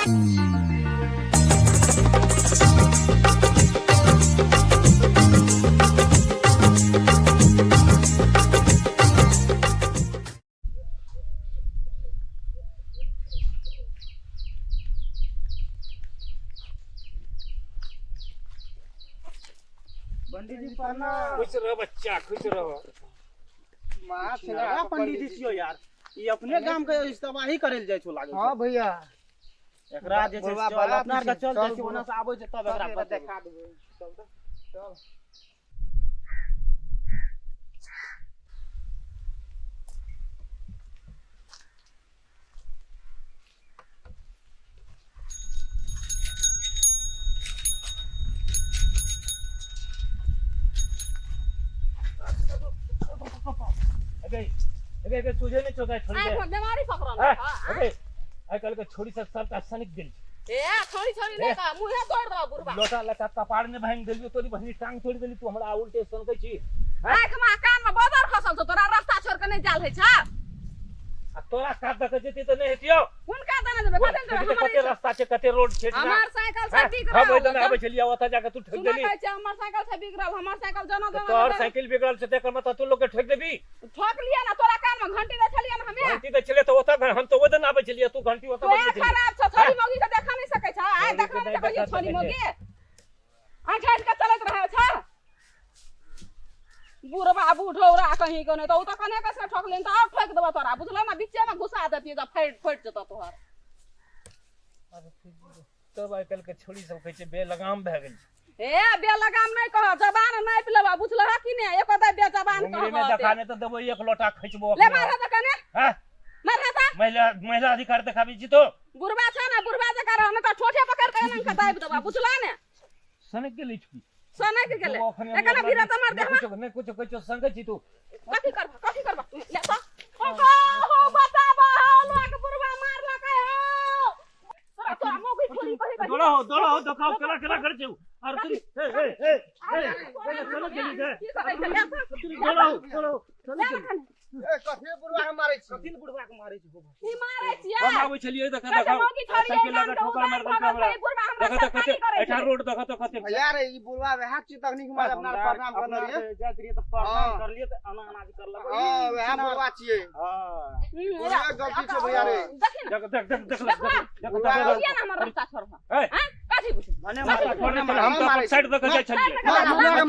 पंडीजी प्रणाम। खुश रह बच्चा, खुश रह। छिनरा पंडीजी छियो यार, ई अपने गाम के तबाही करे ले जाइ छो लागै। हां भैया, एकरा जे छै चल अपना आर के चल जाइ छी, ओना से आबै छै तब एकरा देखा देबै। चल चल। अबे अबे अबे, तुझे नहीं चौका छोड़ी दे। बीमारी पकड़ल। अबे, आइ काल्हि के छोड़ी सब सबटा सनक गेल छै। ए छोड़ी छोड़ी नहीं का मुंहे तोड़ देबा बुढ़बा। लोटा लका कपार ने भांग देलियो, तोरी बहनी टांग तोड़ देली। तू हमरा उल्टे सनकै छी। आँख में कान में बदर खसल छौ तोरा, रास्ता छोड़ के नहीं जाल है छा। आ तोरा कात दके जेती तऽ नहि हेतियौ। हुनका दने जेबै, कथि जेबै? हमर कते रास्ता छै, कते रोड छै। हमर साइकिल से बिगड़ल। हम ओइ दने आबै छलियै, ओतऽ जाके तू ठोक देली। कहै छै हमर साइकिल से बिगड़ल, हमर साइकिल जना जना। तोहर साइकिल बिगड़ल छै तेकर मतलब तू लोग के ठोक देबी? ठोक लिया ना, तोरा कान में घंटी दे छलियै ना हमे। घंटी दे छलियै तऽ ओतऽ हम तऽ ओइ दने आबै छलियै, तू घंटी ओतऽ बजबै छलियै। खराब छौ, छोरी मौगी के देखा नहीं सकै छ। आइ देखा नहीं सकै छै छोरी मौगी, आँख आँख के चलैत रहै छ बुढ़बा बुढ़ौरा कहीं के नहीं। तऽ ओ तऽ कने कसे ठोकलिन तऽ आओर ठोकि देबऽ तोरा, बुझलऽ ने? बीचे में घुसा देतियै तऽ फाटि फाटि जेतऽ तोहर। तब आइ काल्हि के छोरी सब कहै छै बेलगाम भए गेल छै। ए बेलगाम नहि कह, जबान नापि लेबऽ, बुझलह कि ने? एको दै बेजबान कहबऽ नहि देखा, नहि तऽ देबो एक लोटा खिचबो। ले मारह तऽ कने मारह तऽ। महिला महिला अधिकार देखाबै छी तो। बुढ़बा छै ने, बुढ़बा जकाँ रह, नहि तऽ ठोठे पकड़ के एना के दाबि देबऽ, बुझलह ने? सनक गेलै छुई। सनक गेलै एकरा भीरा त मार देहमा। नहि कुछो कहै छौ, संगे छी तू। कथी करबा, कथी करबा? ले त ओ हो बताबा हो, लोक बुढ़बा मारलकै हो। तोरा तोरा मौगी छोरी कहि कहि। दौड़ा हो, दौड़ा हो, देखाओ केना केना करै छै। आर तुरी ए ए ए ए, सनक गेली छै। की करै छै? ले दौड़ा हो, दौड़ा हो, सनक गेली। ए कथी बुढ़वा के मारै छी? कथी बुढ़वा के मारै छी? की मारै छियै? हम आबै छलियै, देखा देखा साइकिल लगा ठोकर मार देलकै हमरा। देखा तऽ कते एठा रोड, देखा तऽ कते। भैया रे, ई बुढ़वा वएह छी तखनी के मारे अपना प्रणाम करने रहियै। जाइत रहियै तऽ प्रणाम करलियै तऽ एना एना जे करलक। हां, वएह बुढ़वा छियै। हां, बुढ़वा गलती छै भैया रे। देखी ने, देख देख देख देख देख देख ना हमर रास्ता छोड़। हां, कथी बुझ भने हम तऽ साइड दऽ के जाइ छलियै। भागा भागा भागा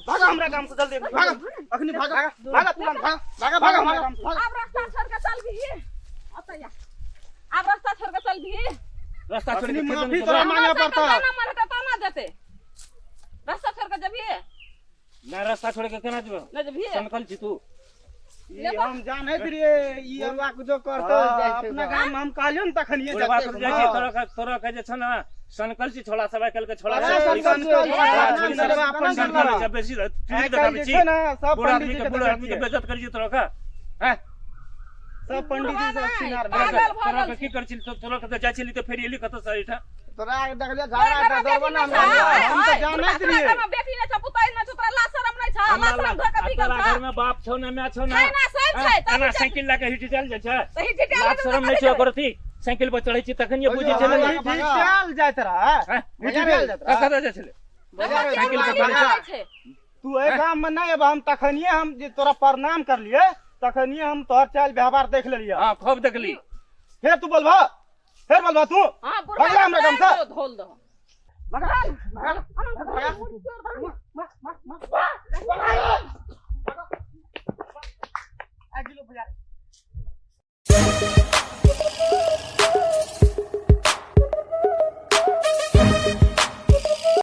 भागा हमरा काम से जल्दी भागा, अखनी भागा भागा, तुरंत भागा भागा भागा भागा। अब रास्ता छोड़ के चल भी ओतया, अब रास्ता छोड़ के चल भी। रास्ता छोड़ के माफी तोरा मांगे पड़ता। ना मरते तो ना जेते, रास्ता छोड़ के जबी ना। रास्ता छोड़ के केना जेबै? ना जबी। सनकल छी तू। हम जानैत रहियै ई बुढ़वा कुछो करतो। अपना गाम हम कहलियो ने तखनिये। बुढ़वा के जाइ छी, तोरा तोरा के जे छ ने सनकल छी छोड़ा सब, आइ काल्हि के छोड़ा सब सनकल छै बेसी। देखाबै छी सब बूढ़ आदमी के, बूढ़ आदमी के बेइज्जत करै छी तोरा के। हैं सब पंडीजी सब छिनार। तोरा के की करै छी? तोरा के जाइ छली तऽ फेर एली कतऽ से एठा? तोरा के देखलियै झगड़ा तऽ दौड़बो ना। हम तऽ जानैत रहियै। बेटी नै छ, पुतोह नै छ, तोरा लाज शरम नै छ? लाज शरम धोके बिगल छ। घर में बाप छौ ना, माय छौ ना? छै ना, सब छै। एना साइकिल लए के हिट चल जाइ छै? तऽ हिट चल। लाज शरम नै छौ करती? साइकिल पर चढ़ै छी तखन ये बुझै छै। हिटायल जाइत रह, हिटायल जाइत रह। कतऽ जाइ छलै साइकिल पर चढ़ै छै? तू एहि गाम में नहि एबह। हम तखनिये हम जे तोरा प्रणाम करलियै तखनिये हम तोहर चाल व्यवहार देख लेलियै। हां, खूब देखली। फेर तू बोलबह, फेर बोलबह तू? हां, भगला हमरा गाम से। धोल दहो। भगा भगा भगा भगा। आ गेलो भैया।